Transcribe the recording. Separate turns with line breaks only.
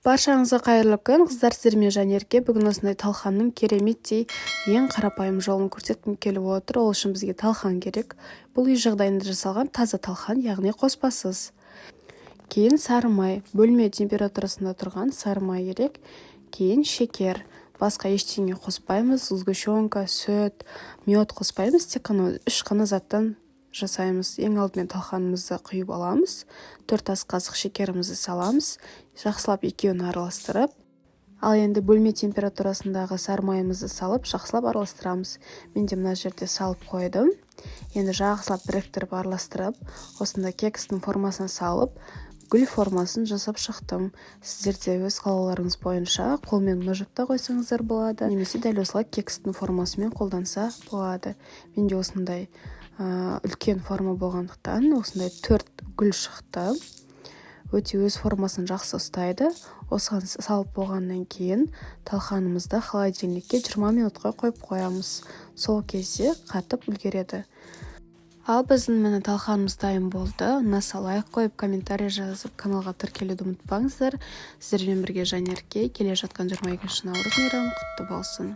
Баршаңызға қайырлы күн, қыздар! Сіздермен Жанерке. Бүгін осындай талқанның кереметтей, ең қарапайым жолын көрсеткім келіп отыр. Ол үшін бізге талқан керек. Бұл үй жағдайында жасалған таза талқан, яғни қоспасыз. Кейін сары май, бөлме температурасында тұрған сары май керек. Кейін шекер. Басқа ештеңе қоспаймыз: сгущенка, сүт, мед қоспаймыз. Тек қана үш қана заттан жасаймыз. Ең алдымен талқанымызды құйып аламыз, 4 ас қасық шекерімізді саламыз, жақсылап екеуін араластырып, ал енді бөлме температурасындағы сары майымызды салып, жақсылап араластырамыз. Мен де мына жерде салып қойдым. Енді жақсылап біріктіріп, араластырып, осындай кекстің формасына салып, гүл формасын жасап шықтым. Сіздер де өз қалауларыңыз бойынша қолмен мыжып та қойсаңыздар болады немесе дәл осылай кекстің формасымен қолданса болады. Менде осындай үлкен форма болғандықтан, осындай төрт гүл шықты. Өте өз формасын жақсы ұстайды. Осыған салып болғаннан кейін талқанымызды холодильникке 20 минутқа қойып қоямыз. Сол кезде қатып үлгереді. Ал біздің, міне, талқанымыз дайын болды. Ұнаса, лайк қойып, комментарий жазып, каналға тіркелуді ұмытпаңыздар. Сіздермен бірге Жанерке. Келе жатқан 22 наурыз мейрамы құтты болсын!